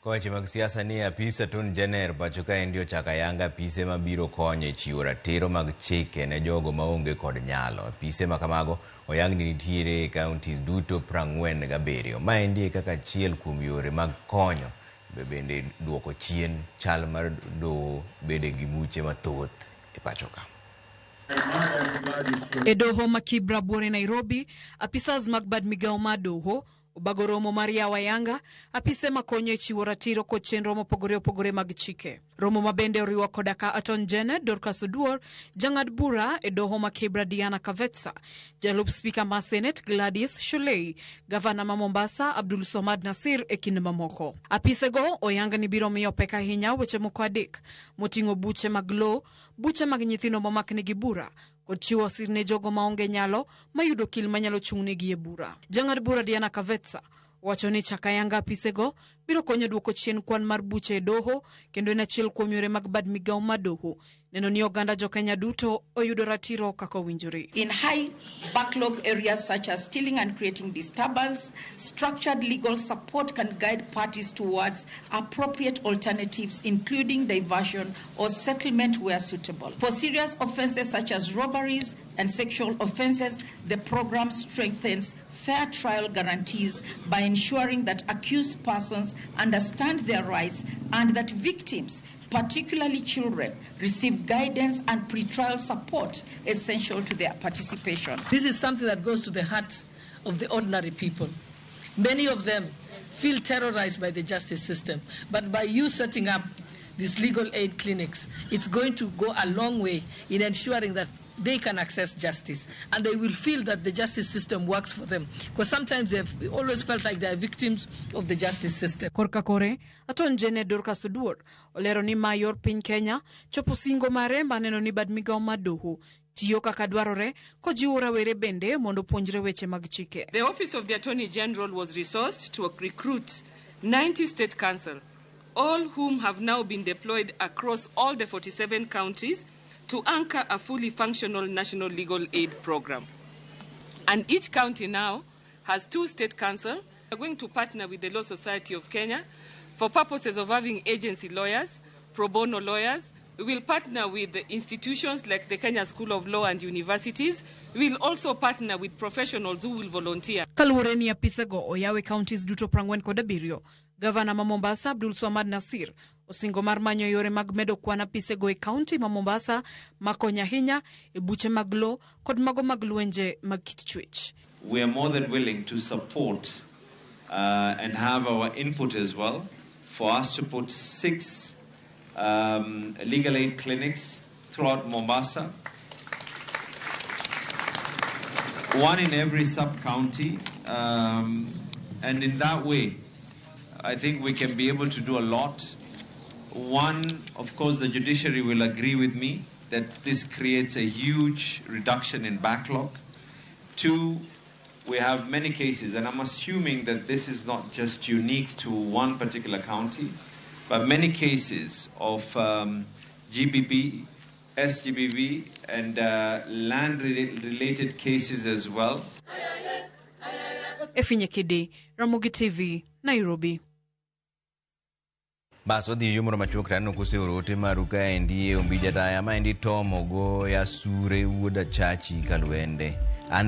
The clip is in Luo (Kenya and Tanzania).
Ka weche mag siasa ni apis Attorney General pacho kaendi ochako ayanga apise mabiro konyo e chiwo ratiro mag chike ne jogo maonge kod nyalo. Apise makamago oyang ni nitiere e counties duto 47. Maendi e kaka achiel kuom yore mag konyo bende duoko chien chal mar doho bede gi buche mathoth e pacho ka. E doho ma Kibra buore Nairobi, apisas mag bad migawo mar doho obago romo mar yawo ayanga apise makonyo e chiwo ratiro kod chenro mopogore opogore mag chike. Romo ma bende oriwo koda ka Attorney General Dorcas Oduor, jang'ad bura e doho ma Kibra Diana Kavetsa, jalup spika mar Senate Gladys Shollei, gavana ma Mombasa Abdul Somad Nasir e kind mamoko. Apisego oyang ni biro miyo pek ahinya weche moko adek moting'o buche mag lowo, buche mag nyithindo momaknegi bura kod chiwo sir ne jogo maonge nyalo mayudo okil manyalo chung'negi e bura. Jang'ad bura Diana Kavetsa wacho ni chako ayanga apisego biro konyo duoko chien kwan mar buche e doho kendo en achiel kuom yore mag bad migawo mar doho neno ni oganda jokenya duto oyudo ratiro kaka owinjore. In high backlog areas such as stealing and creating disturbance, structured legal support can guide parties towards appropriate alternatives, including diversion or settlement where suitable. For serious offenses such as robberies and sexual offenses, the program strengthens fair trial guarantees by ensuring that accused persons understand their rights and that victims, particularly children, receive guidance and pretrial support essential to their participation. This is something that goes to the heart of the ordinary people. Many of them feel terrorized by the justice system, but by you setting up these legal aid clinics, it's going to go a long way in ensuring that they can access justice and they will feel that the justice system works for them. Because sometimes they've always felt like they are victims of the justice system. Korka kore, Attorney General Dorcas Oduor olero ni ma yor piny Kenya chopo singo mare mar neno ni bad migawo mar doho tiyo kaka dwarore kojiwo rawere bende mondo opuonjre weche mag chike. The Office of the Attorney General was resourced to recruit 90 state counsel, all whom have now been deployed across all the 47 counties to anchor a fully functional national legal aid program. And each county now has 2 state counsel. We are going to partner with the Law Society of Kenya for purposes of having agency lawyers, pro bono lawyers. We will partner with the institutions like the Kenya School of Law and universities. We will also partner with professionals who will volunteer. Kaluwore ni apisego oyaw e counties duto 47, gavana ma Mombasa Abdul Swamad Nasir osingo mar manyo yore mag medo kwan apisego e kaunti ma Mombasa makonyo ahinya e buche mag lowo kod mago mag lwenje mag kit chwech. We are more than willing to support and have our input as well for us to put 6 legal aid clinics throughout Mombasa, 1 in every sub-county, and in that way, I think we can be able to do a lot. One, of course, the judiciary will agree with me that this creates a huge reduction in backlog. 2, we have many cases, and I'm assuming that this is not just unique to one particular county, but many cases of GBV, SGBV, and land-related cases as well. Efinye Kidi, Ramogi TV, Nairobi. Bas wadhi yo moro machuok to aneno koseoro ote maru kaendi e Ombija Taya. Maendi Tom Ogoya Sure wuod Achachi Kalwende. An